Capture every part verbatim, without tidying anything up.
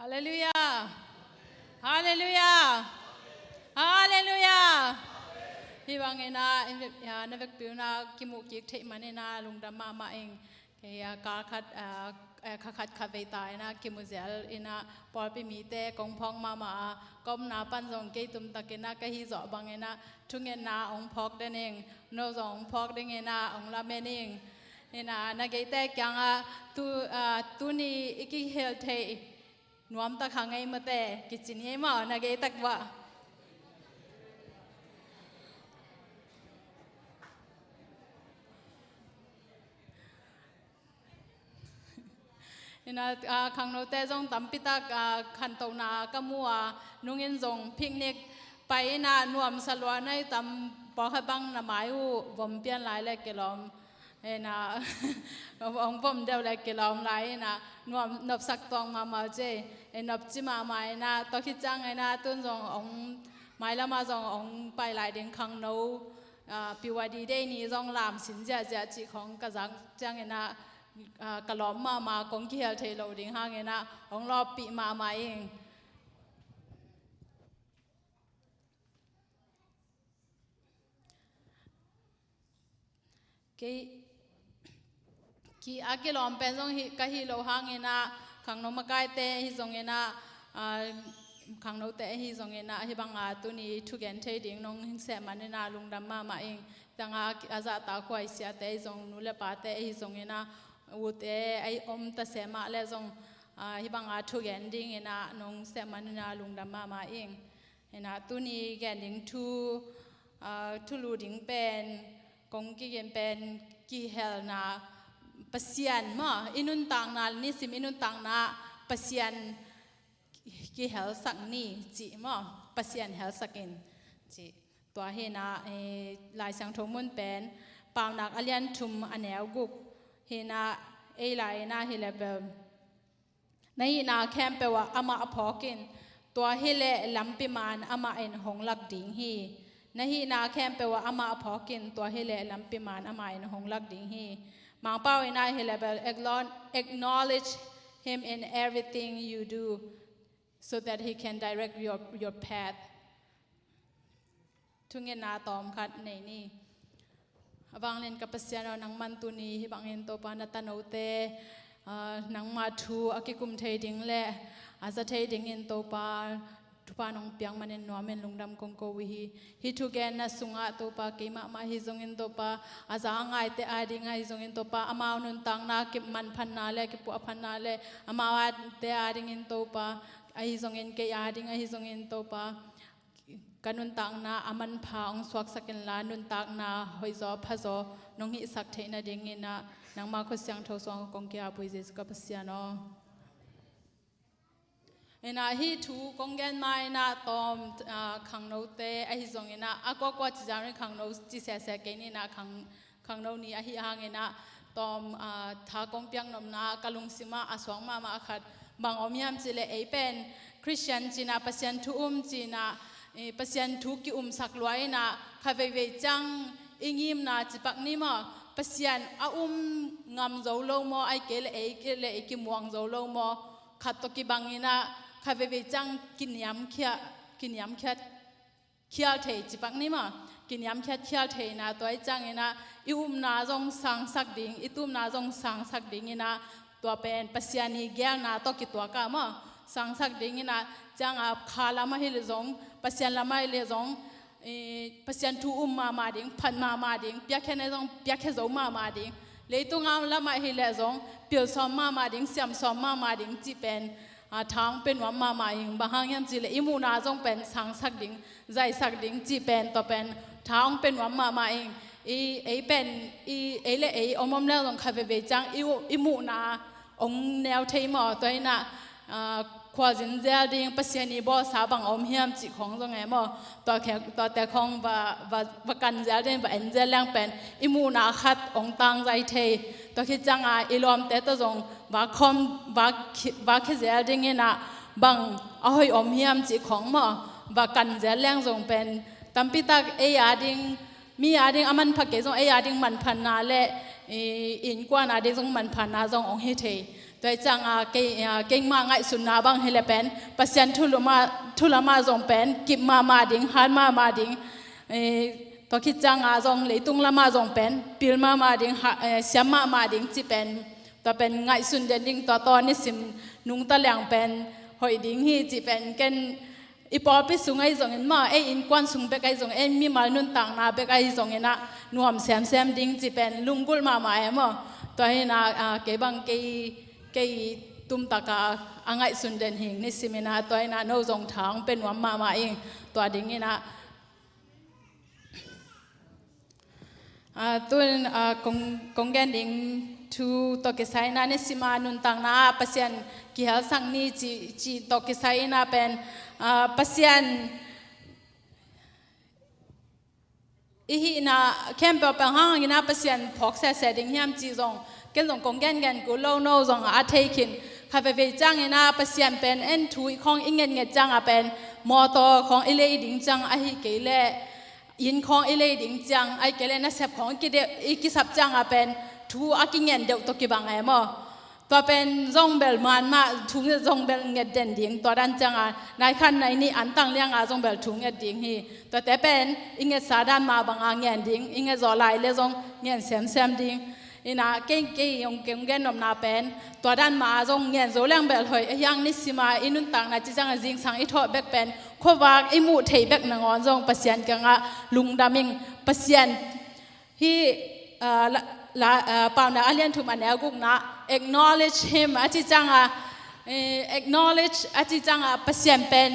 Halleluiah. Halleluiah. Halleluiah. Hih bangin ah, in vek, ah, na vekpi un ah kimuh kik theih manin ah lungdam mahmah ing. Kei, ah, kal khat, ah, eh, kha khat kha vei ta in ah kimu zel in ah pawlpi mite kong phawk mahmah a, ka omna pan zong kei tumtakin ah ka hih zawh bangin ah thungetna hong phawk den ing. No zong hong phawk dingin ah hong lamen ing. In ah na geite kiangah tu, ah, tuni i kihel theih nuam tak hang ei mate, kici ni ei maw, na gei tak bua. In ah, ah, khangnote zong tampi tak, ah, khantohna ka mu a, nungin zong picnic pai in ah nuamsa lua na hi tam, pawlkhat bang na mai uh vom pian lai le kilawm. In ah, hong vom deuh le kilawm lai in ah, nuam, nopsak tuak mahmah ci. In nopci mahmah in ah, tua khit ciangin ah, tun zong hong, mailam ah zong hong pai lai ding khangno, ah, P Y D day ni zong lam sin ziahziah cih khawng ka zak ciangin ah, ah, ka lawm mahmah, kong kihel thei lo ding hangin ah, hong lawppih mahmah ing. Kei, ki, a kilawm pen zong hi, ka hih loh hangin ah, khangno makaite ahi zongin ah, ah, khangnote ahi zongin ah, hih banga tuni thugen thei ding nong seh manin ah lungdam mahmah ing. Tangah a zahtak huaisiate ahi zong, nu le pate ahi zongin ah, ute ahi om ta seh mah le zong, ah, hih banga thugen dingin ah nong seh manin ah lungdam mahmah ing. In ah tuni gen ding thu, ah, thulu ding pen, kong kigen pen kihelna Pasian maw, i nuntakna, nisim i nuntakna Pasian kihelsak ni cih maw, Pasian helsak in cih. Tua hi in ah, eh, Lai Siangtho mun pen, Paunak a lian thum a neu guk hi in ah, ei lai in ah hi le bel. Na hihna khempeuh ah amah phawk in, tua hi leh lampi man amah in hong lak ding hi. Na hihna khempeuh ah amah phawk in, tua hi leh lampi man amah in hong lak ding hi. Mangpau in ah hi leh bel, acknow-, acknowledge him in everything you do, so that he can direct your, your path. Thungetna tawm khat nei ni. A vanglian ka Pasian aw, nangman tuni hih bangin Topa na tanote, ah, nangma thu a kikum thei ding le a za thei dingin Topa thupha nong piak manin nuamin lungdam kong ko uh hi. Hih thugenna sungah Topa, keimahmah ahi zongin Topa, a za a ngaite ading ahi zongin Topa, amau nuntakna kimanphatna le kipuahphatna le amau ate adingin Topa, ahi zongin kei ading ahi zongin Topa, ka nuntakna a manpha hong suaksak inla, nuntakna hoihzaw phazaw nong hihsak theih nadingin ah, nangma khut siangtho suang kong ki-ap uh hi, Jesu ka Pasian aw. In ah hih thu kong gen ma in ah tawm, ah, khangnote ahi zongin ah, a kuakua ci zangin khangno ci sese kei ni in ah, khang khangno ni ahi hangin ah, tawm, ah, tha kong piak nopna ka lungsim ah a suak mahmah khat bang om hiam cih leh, ei pen Khristian ci in ah, Pasian thu um ci in ah, eh, Pasian thu ki-umsak lua in ah, kha veivei ciang i ngimna ci pak ni maw, Pasian a um ngam zo lo maw, ahih kei leh ei, kei leh ei kimuang zo lo maw, khat tawh kibang in ah, kha veivei ciang kiniamkhia, kiniamkhiat khial thei ci pak ni maw, kiniamkhiat khial thei in ah, tua ahih ciangin ah i upna zong sangsak ding, i tupna zong sangsak dingin ah, tua pen Pasian i geelna tawh kituak ah maw, sangsak dingin ah, ciang ah kha lam ahi leh zong, Pasian lam ahi leh zong, i, Pasian thu um mahmah ding, phat mahmah ding, piakkhiatna zong piakkhia zo mahmah ding, leitung ah lam ahi leh zong pil sawm mahmah ding, siam sawm mahmah ding cih pen, a, tha hong pia nuam mahmah ing. Bang hang hiam cih leh i muhna zong pen sangsak ding, zaisak ding cih pen, tua pen tha hong pia nuam mahmah ing. I, ei pen, i, ei le ei om om leng zong kha veivei ciang i, i muhna hong neu thei maw, tua in ah, a, khualzin zel ding, Pasian i bawlsa bang om hiam cih khawng zong e maw, tua khe, tuate khawng va, va, va kan zel ding, va en zel leng pen i muhna khat hong tangzai thei. Tua khit ciang ah i lawmte tawh zong va khawm, va khi, va khia zel dingin ah, bang a hoih om hiam cih khawng maw, va kan zel leng zong pen tampi tak ei ading, mi ading a manpha kei zong ei ading manphatna le, i, innkuan ading zong manphatna zong hong hi thei. Tua hi cianga kei, ah, keimah ngaihsutna bang hi le pen Pasian thu lama, thu lama zong pen kip mahmah ding, hat mahmah ding. Eh, tua khit cianga zong leitung lama zong pen pil mahmah ding, ha, eh, siam mahmah ding ci pen, tua pen ngaihsun den ding, tua tawh nisim nungta liang pen hoih ding hi ci pen ken i pawlpi sung ahi zongin maw, ei innkuan sung bek ahi zongin, ei mimal nuntakna bek ahi zongin ah nuam semsem ding ci pen lunggulh mahmah e maw. Tua hi-in ah, ah, kei bang kei, kei tumtaka a ngaihsun den hing nisimin ah, tua hi-in ah no zong tha hong pia nuam mahmah ing. Tua dingin ah Ah, tun, ah, kong, kong gen ding thu tawh kisai-in ah nisima nuntakna ah Pasian kihelsak ni ci, ci tawh kisai-in ah pen, ah, Pasian i hihna khempeuh pen hang hangin ah Pasian phawk sese ding hiam ci zong ken zong kong gengen kul lo, no zong a thei khin. Kha veivei ciangin ah Pasian pen en thu i khawng i ngetnget ciangah pen mawtaw khawng i lei ding ciang ahi kei leh inn khawng i lei ding ciang, ahih kei leh nasep khawng i kide-, i kisap ciangah pen thu a kingen deuh tawh kibang e maw. Tua pen zong bel man mah, thu zong bel nget den ding, tua dan ciangah nai khat nai nih antang liangah zong bel thu nget ding hi. Tuate pen i ngetsa dan mah bangah ngen ding, i nget zawh lai leh zong ngen semsem ding. Ina, kei, kei hong, kei hong gen nopna pen tua dan mah zong ngen zo leng bel hoih, ahi hang nisima i nuntakna ci ciangah zingsang i thawh bek pen khuavak i muh theih bek nangawn zong Pasian kiangah lungdam ing. Pasian hi, ah, la, la, ah, Paunak a lian thum a neu gukna, acknowledge him a ci ciangah, eh, acknowledge a ci ciangah Pasian pen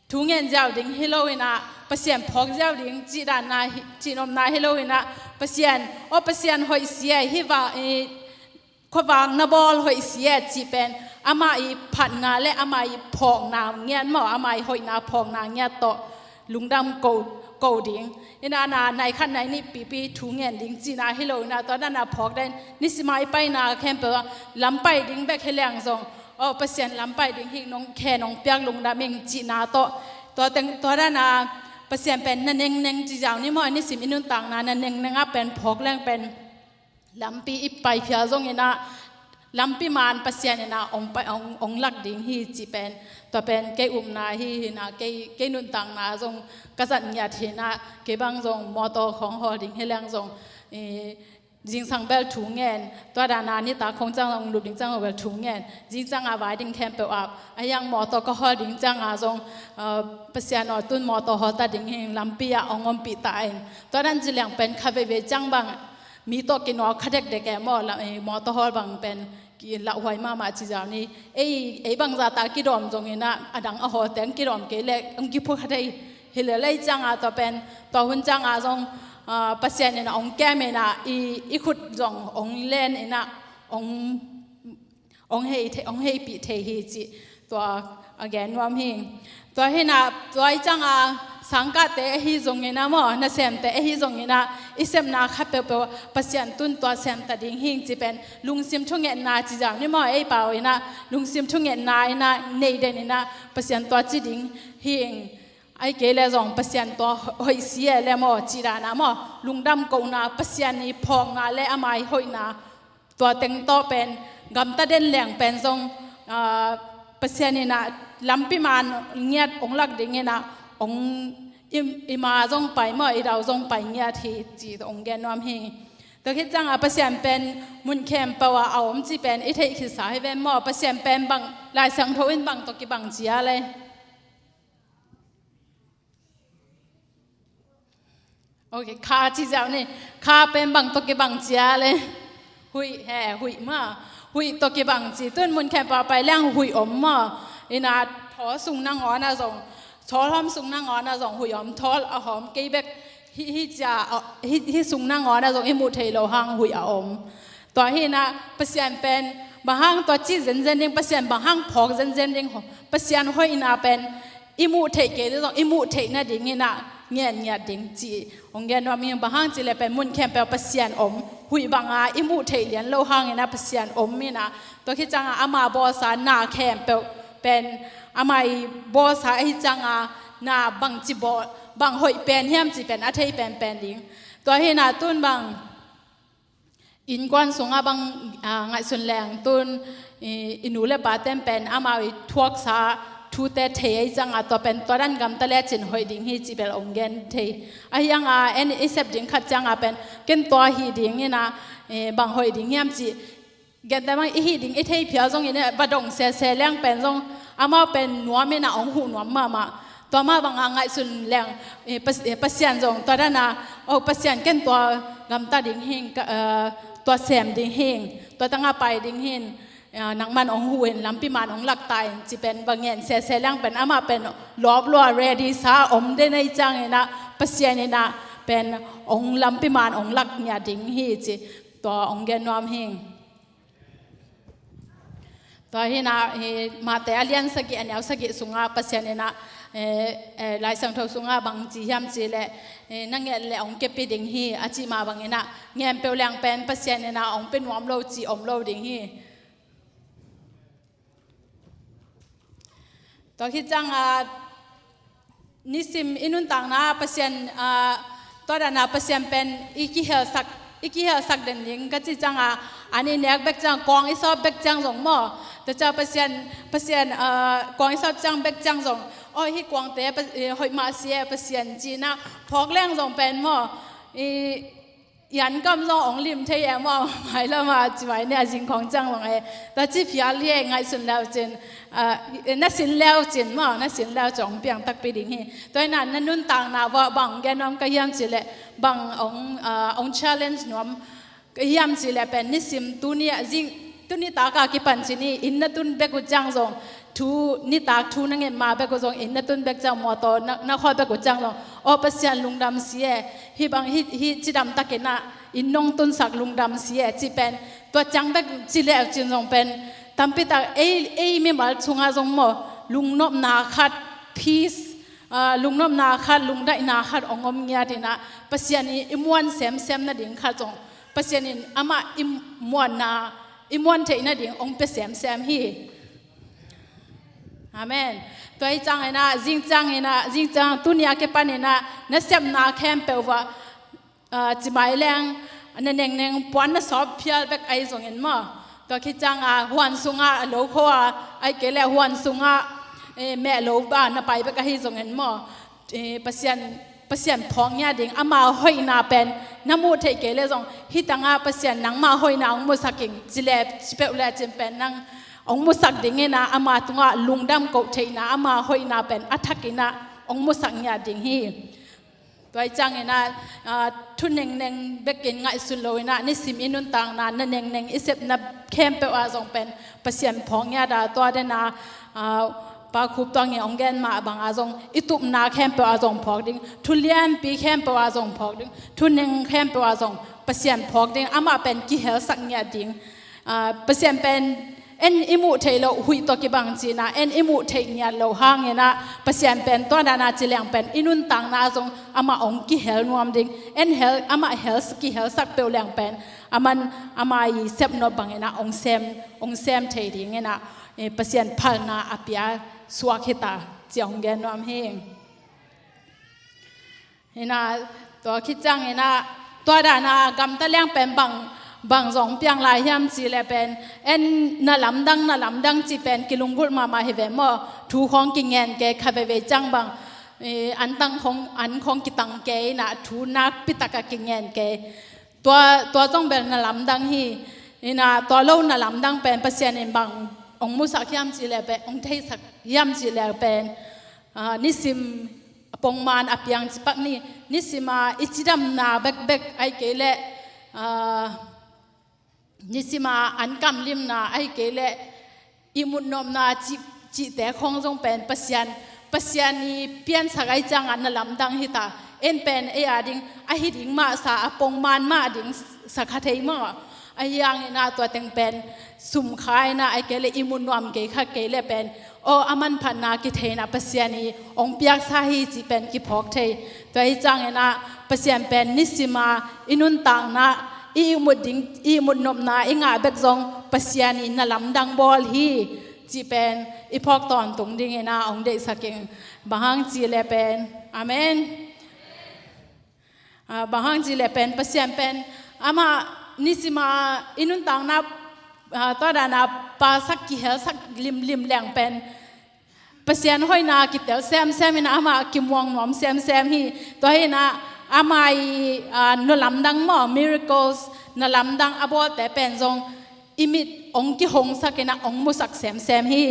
thu ngen ziau ding hi lo-in ah, Pasian phawk ziau ding cih danna hi, cih nopna hi lo-in ah, Pasian, aw Pasian hoih si e, hih va, eh, khuavak na bawl hoih si e cih pen amah i phatna leh amah i phawkna ngiat maw, amah i hoihna phawkna ngiat tawh lungdam ko, ko ding. Ina, na, nai khat nai nih pipi thu ngen ding cihna hi lo-in ah, tua dan a phawk den, nisima i paina khempeuh ah lam pai ding bek hi leng zong, aw Pasian lam pai ding hi, nong khe nong piak, lungdam ing cihna tawh, tua teng, tua dan a Pasian pen na nengneng ci ziau ni maw, nisim i nuntakna na nengneng ah pen phawk leng pen lampi i pai phial zongin ah lampi man Pasian in ah hong pai, hong, hong lak ding hi cih pen, tua pen kei upna hi, hi-in ah kei, kei nuntakna zong ka zat ngiat hi-in ah, kei bang zong mawtaw khawng hawl ding hi leng zong, eh, zingsang bel thu ngen, tua dan a nitak khawng ciang zong lup ding ciang zong bel thu ngen, zing ciangah vai ding khempeuh ap, ahi hang mawtaw ka hawl ding ciangah zong, ah, Pasian aw tun mawtaw hawl ta ding hi, lampi ah hong ompih ta in. Tua dan ci leng pen kha veivei ciang bang mi tawh kinawk kha dekdek e maw, la, eh, mawtaw hawl bang pen kilauhuai mahmah ci ziau ni. Ei, ei bangzah ta kidawm zongin ah, a dang a hawlte hong kidawm kei leh hong kiphukha thei hi lel ei ciangah, tua pen, tua hun ciangah zong, ah, Pasian in ah hong kem in ah, i, i khut zong hong len in ah, hong, hong hei thei, hong heipih thei hi cih tua a gen nuam hi. Tua hi-in ah, tua i ciangah sangkahte ahi zongin ah maw, nasemte ahi zongin ah, i sepna kha peuhpeuh Pasian tun tua sem ta ding hi ing cih pen lungsim thungetna ci ziau ni maw, ei pau in ah lungsim thungetna in ah nei den in ah Pasian tua ci ding hi ing. Ahih kei leh zong Pasian tua hoih si e leh maw cih dan a maw, lungdam kohna, Pasian i phawkna leh amah i hoihna, tua teng tawh pen gamta den leng pen zong, ah, Pasian in ah lampi man ngiat hong lak dingin ah hong, i, i ma zong pai maw, i dau zong pai ngiat hi cih hong gen nuam hi. Tua khit ciangah Pasian pen mun khempeuh ah a om cih pen i theih khitsa hi ven maw. Pasian pen bang, Lai Siangtho in bang tawh kibang ci a leh? Ok, kha ci ziau ni. Kha pen bang tawh kibang ci a leh? Huih he, huih maw. Huih tawh kibang ci. Tun mun khempeuh pai leng huih om maw. Ina, thawl sung nangawn ah zong, thawl hawm sung nangawn ah zong huih om. Thawl a hawm kei bek, hih, hih cia, hih, hih sung nangawn ah zong i muh theih loh hang huih a om. Tua hi-in ah Pasian pen bang hang tua ci zenzen ding, Pasian bang hang phawk zenzen ding, Pasian hoihna pen i muh theih kei leh zong i muh theih nadingin ah ngen ngiat ding cih hong gen nuam hi. Bang hang cih leh pen mun khempeuh Pasian om, huih banga i muh theih lian loh hangin ah Pasian om in ah, tua khit ciangah ama bawlsa na khempeuh pen ama i bawlsa ahi ciangah na bangci bawl, bang hoih pen hiam cih pen a thei penpen ding. Tua hi-in ah tun bang Innkuan sungah bang, ah, ngaihsun leng tun, i, i nu le pa ten pen amau i thuaksa thute thei ei ciangah tua pen tua dan gamta lecin hoih ding hi cih bel ong gen thei. Ahi hangah en i sep ding khat ciangah pen ken tua hi ding inah, eh, bang hoih ding hiam cih gen ta bang i hih ding i thei phial zongin eh va dong sese leng pen zong amau pen nuam inah ong huh nuam mahmah. Tua mah bangah ngaihsun leng, eh, Pas-, eh, Pasian zong tua dana, oh, Pasian ken tua gamta ding hing, ka, eh, tua sem ding hing, tua tangah pai ding hin, eh, nangman ong huh in lampi man ong lak ta in ci pen va ngen sese leng pen amah pen lawp lua ready sa om den ei ciang inah Pasian inah pen ong lampi man ong lak ngiat ding hi ci tua ong gen nuam hing. Tua hinah, eh, Mate a lian sagih a neu sagih sungah Pasian inah, eh, eh, Lai Siangtho sungah bang ci hiam cih leh, eh, na nget leh ong kepi ding hi a cih mah bang inah ngen peuh leng pen Pasian inah ong pe nuam lo cih om lo ding hi. Tua khit ciangah nisim i nuntakna Pasian, ah, tua dana Pasian pen i kihelsak, i kihelsak den ding ka cih ciangah, an i nek bek ciang, kuang i sawp bek ciang zong maw, tua ciang Pasian, Pasian, ah, kuang i sawp ciang bek ciang zong, oh, hih kuangte Pa-, eh, hoih mah si e Pasian ci inah phawk leng zong pen maw, i, i an kam zong ong lim thei e maw, mailam ah ci mai ni a zing khawng ciang zong e. Tua ci phial hi e, ngaihsun leu cin, ah, na sin leu cin maw, na sin leu cin ong piang takpi ding hi. Tua inah na nuntakna uah bang gen nuam ka hiam cih leh bang ong, ah, ong challenge nuam ka hiam cih leh pen nisim tuni ah zing, tuni taka kipan ci ni, inn na tun bek uh ciang zong, thu, nitak thu na nget ma bek uh zong, inn na tun bek ciang, mawtaw na, na khawl bek uh ciang zong, aw Pasian lungdam si e, hih bang, hih, hih cidam tak inah inn nong tunsak lungdam si e cih pen, tua ciang bek ci leu cin zong pen tampi tak ei, ei mimal sungah zong maw, lungnopna khat, peace, ah, lungnopna khat, lungdaihna khat ong om ngiat inah Pasian i, i muan semsem nading khat zong Pasian in amah i muanna, i muan theih nading ong pia semsem hi. Amen. Tua hi ciang inah, zing ciang inah, zing ciang tuni a kipan inah na sepna khempeuh uah, ah, ci mai leng na nengneng puan na sawp phial bek ahi zongin maw, tua khit ciangah huan sungah a lo khua, ahih kei leh huan sungah, eh, meh lo ba na pai bek ahi zongin maw, eh, Pasian, Pasian phawk ngiat ding, ama hoihna pen na muh theih kei leh zong, hih tangah Pasian nangma hoihna ong musak ing ci leh, ci peuh lecin pen nang ong musak ding inah, ama tungah lungdam koh theihna, ama hoihna pen a thak inah ong musak ngiat ding hi. Tua hi ciang inah, ah, thu nengneng bekin ngaihsun lo inah nisim i nuntakna, na nengneng i sepna khempeuh ah zong pen Pasian phawk ngiat a, tua dena, ah, Pa Khup Tuang in ong gen mah bangah zong i tupna khempeuh ah zong phawk ding, thu lianpi khempeuh ah zong phawk ding, thu neng khempeuh ah zong Pasian phawk ding, amah pen kihelsak ngiat ding. Ah, Pasian pen en i muh theih loh huih tawh kibang ci inah, en i muh theih ngiat loh hang inah Pasian pen tua dana ci leng pen i nuntakna ah zong amah ong kihel nuam ding. En hel, amah hel, kihelsak peuh leng pen aman ama i sepnop bang inah ong sem, ong sem thei ding inah, eh, Pasian phalna a pia suak hi ta ci ong gen nuam hi. Inah, tua khit ciang inah, tua dana gamta leng pen bang, bang zong piang lai hiam cih leh pen, en na lamdang, na lamdang cih pen kilunggulh mahmah hi ve maw. Thu khawng kingen kei, kha veivei ciang bang, eh, antang khawng, an khawng kitang kei inah, thu nakpi takah kingen kei. Tua, tua zong bel na lamdang hi. Inah, tua lo na lamdang pen Pasian in bang ong musak hiam cih leh pen, ong theisak hiam cih leh pen, ah, nisim pongman a piang cipak ni, nisima i cidamna bekbek ahih kei leh, ah, nisima an kamlimna ahih kei leh, i mutnopna cih, cihte khawng zong pen Pasian, Pasian i piansak ahih ciangah na lamdang hi ta. En pen ei a ding, ahi ding mah sa, a pongman mah ding sa kha thei maw. Ahi hang inah tua teng pen sum kha inah ahih kei leh i mut nuam kei kha kei leh pen, aw, a manphatna kitheihna Pasian i ong piaksa hi cih pen kiphawk thei. Tua hi ciang inah Pasian pen nisima i nuntakna, i ihmut ding, i ihmut nopna i ngah bek zong Pasian i na lamdang bawl hi cih pen i phawk tawntung ding inah ong deihsak ing. Bang hang cih leh pen, amen. Ah, bang hang cih leh pen Pasian pen amah, Nisima i nuntakna, ah, tua dana pasak kihelsak limlim leng pen Pasian hoihna kitel semsem ina, ama kimuang nuam semsem hi. Tua hi ina, ama i, ah, na lamdang maw, miracles, na lamdang a bawlte pen zong i mit ong kihongsak ina, ong musak semsem hi.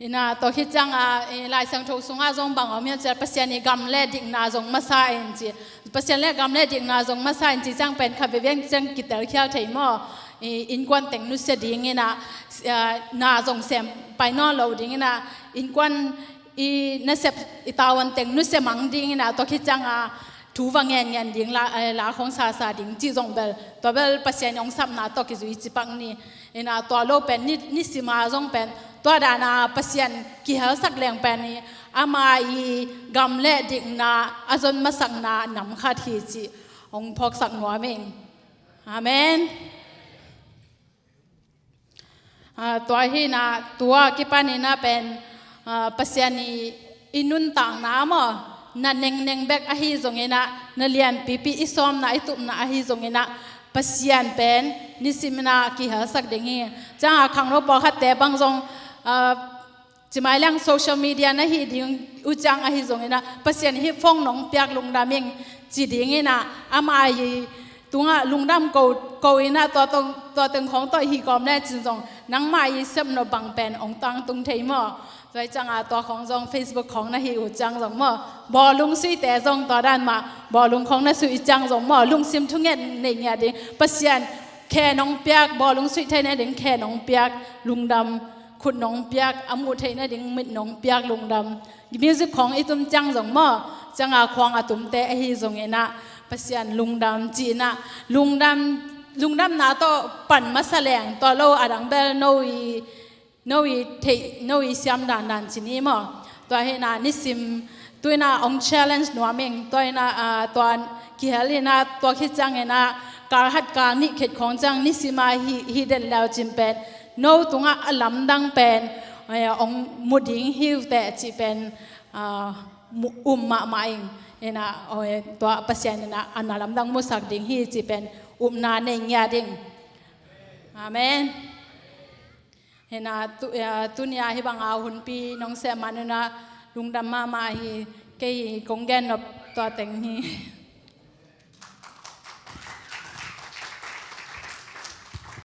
Ina, tua khit cianga, eh, Lai Siangtho sunga zong bang om hiam cih leh Pasian i gam le dikna zong masa in ci. Pasian le gam le dikna zong masa in ci ciang pen kha veve ciang kitel khial thei maw. I, innkuan teng nusia ding ina, ah, na zong sem pai nawn lo ding ina, innkuan i nasep i tavuan teng nusia mang ding ina, tua khit cianga thu va ngen ngen ding la, eh, la khong sasa ding ci zong bel, tua bel Pasian ong sapna tawh kizui ci pak ni. Ina tua lo pen ni, nisima zong pen tua dana Pasian kihelsak leng pen i ama i gam le dikna a zon masakna nam khat hi ci ong phawksak nuam ing. Amen. Ah, tua hi ina, tua kipan ina pen, ah, Pasian i, i nuntakna maw, na nengneng bek ahi zong ina, na lianpipi i sawmna i tupna ahi zong ina, Pasian pen nisim ina kihelsak ding hi. Cianga khangno pawlkhatte bang zong, ah, cimai liang social media na hi ding uh ciang ahi zong ina, Pasian hi phone nong piak lungdam ing ci ding ina, ama i tunga lungdam ko, ko ina tua tong, tua teng khong tawh hi kawm le cin zong nangma i sepno bang pen ong tangtung thei maw. Tua hi cianga tua khong zong Facebook khong na hi uh ciang zong maw, bawlung suite zong tua dan mah, bawlung khong na suih ciang zong maw, lungsim thunget nei ngiat ding, Pasian khe nong piak, bawlung suih theih nading khe nong piak lungdam, khut nong piak, a muh theih nading mit nong piak lungdam. Music khong i tum ciang zong maw, cianga khuang a tumte ahi zong ina, Pasian lungdam ci ina, lungdam, lungdamna tawh pan masa leng, tua lo a dang bel no i, no i theih, no i siam dandan ci ni maw. Tua hi ina nisim, tu ina ong challenge nuam ing, tua ina, ah, tua kihel ina, tua khit ciang ina, kal khat kal nih khit khong ciang nisima hi, hi den leu cin pen, no tunga a lamdang pen, eh, ong mu ding hi uh teh cih pen, ah, mu, um mahmah ing. Ina, oh, eh, tua Pasian ina, a na lamdang musak ding hi cih pen, upna nei ngiat ding. Amen. Ina, tu, eh, tunia hi banga hunpi nong sem man ina, lungdam mahmah hi, kei kong gen nop tua teng hi.